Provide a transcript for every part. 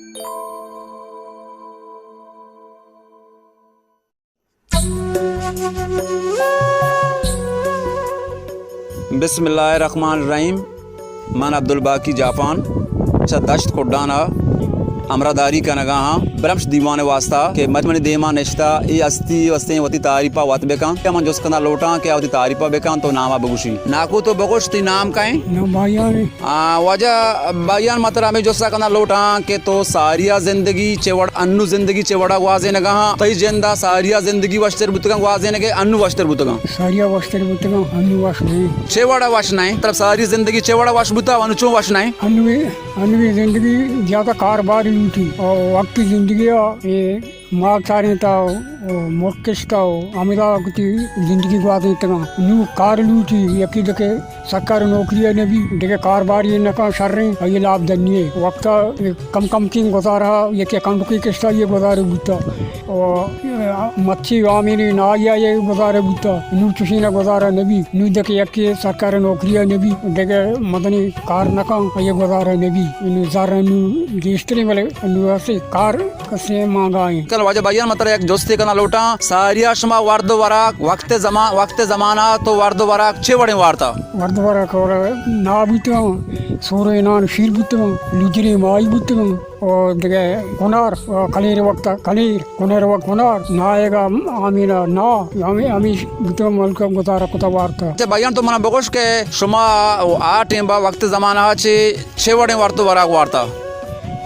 بسم اللہ الرحمن الرحیم۔ من عبدالباقی جاپان چہ دشت کڈان ءَ ہمراہداری کنگا ہاں برمش دیوان ءِ واسطہ کہ مچ منی دیما نشتہ اے ہستی وستیں وتی تعریف ءَ وت بکن۔ کہ من جست کناں لوٹاں کہ وتی تعریف ءَ بکن، تو نام ءَ بگوشی۔ ناکو تو بگوش تئی نام کئے؟ نام بایان ایں۔ آ، واجہ بایان، ما ترا ہمے جست ءَ کناں لوٹاں کہ تو ساری ءَ زندگی چے وڑ، انو زندگی چے وڑا گوازینگا ہاں؟ تئی جند ءَ ساری ءَ زندگی وشتر بوتگاں گوازینگ ءَ انو وشتر بوتگاں؟ ساری ءَ وشتر بوتگاں، انو وش نہ ایں۔ چے وڑا وش نہ ایں؟ مطلب ساری زندگی چے وڑا وش بوتا، انو چون وش نہ ایں؟ انوی، انوی زندگی زیادہ کارباری لوٹی۔ او وقتی زندگی ءَ اے مال چارینتا و، و مرگ کشتا و ہمدا وتی زندگی گوازینتگاں۔ نوں کار لوٹی، یکی دگہ سرکار نوکری ءَ نہ بی، دگہ کارباری نہ کن، شریں، آئی لاپ دنی ءَ۔ وقتا کم کم تین گزارہ، یکی کنڈکی کشتا، یہ گزارہ بوتا۔ و مچی آمینی نائی ءَ یہ گزارہ بوتا۔ نوں چشین گزارہ نہ بی۔ نوں دگہ یکی سرکار نوکری ءَ نہ بی، دگہ مدنی کار نہ کن، یہ گزارہ نہ بی۔ نوں زر نوں گیشتریں، بلے نوں اسے کار کسے مانگا ایں۔ کل واجہ بایان، ما ترا یک جستے کناں لوٹاں، ساری ءَ شما ورد و وراک وقت زمان، وقت زمانہ تو ورد و وراک چے وڑیں وارتا؟ ورد و وراک اور نا بوتگاں، سورے نان شیر بوتگاں، لجرے مائی بوتگاں، اور دگہ کنار، اور کلیر وقت کلیر، کنر وقت کنار، نائیگا آمینا نا، ہمیں، ہمیش بوتگاں ملک گزارہ کتا وارتا۔ اچھا بایان، تو منا بگوش کہ شما آ ٹیم با وقت زمانہ چے چے وڑیں ورد و وراک وارتا؟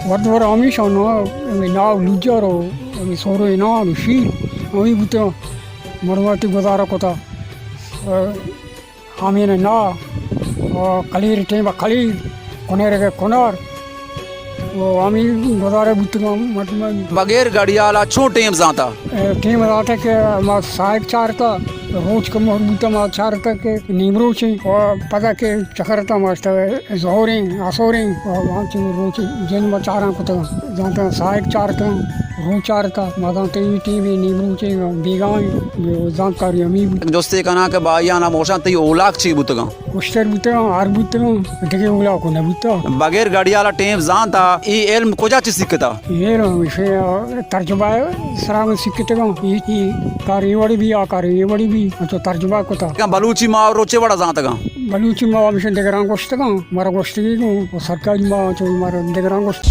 ورد و وراک ہمیش انت، ہمے ناو لوجر و ہمے سورو انان و شیر، ہمے بوتہ مردم وتی گزارہ کتا۔ ہمین نا، و کلیر ٹیم ءَ کلیر، کنر ءَ کنر، و ہمے گزارہ بوتگاں مردم۔ بغیر گھڑیال ءَ چون ٹیم زانتا؟ اے، ٹیم زانتا کہ ما ساہگ چارتا، روچ کہ مہر بوتا ما چارتا کہ نیمروچیں، و پدا کہ چکرتا ما اشتا ظہریں، عصریں، و ہمچو روچ جن ما چاراں کتا، زانتا ساہگ چارتا، روچ چارتا، ما زانتا اے ٹیم نیمروچیں، بیگاہیں، زانتکاری ہمے بوت۔ جستے کناں کہ بھائیان، ہم گوشاں تئی اولاک چی بوتگاں؟ اشتر بوتگاں، ہر بوتگاں، دگہ اولاک نہ بوتا۔ بغیر گھڑیال ءَ ٹیم زانتا، اے علم کجا چہ سکتا؟ اے علم ہمیشہ ترجمہ سرا من سکتگاں۔ اے، اے کار اے وڑی بی، آ کار اے وڑی بی، من تو ترجمہ کتا۔ کاں بلوچی ما روچے وڑا زانتگاں؟ بلوچی ما ہمیشہ دگراں گوشتگاں، مارا گوشتگی گوں، و سرکاری ما تو مارا دگراں گوشت۔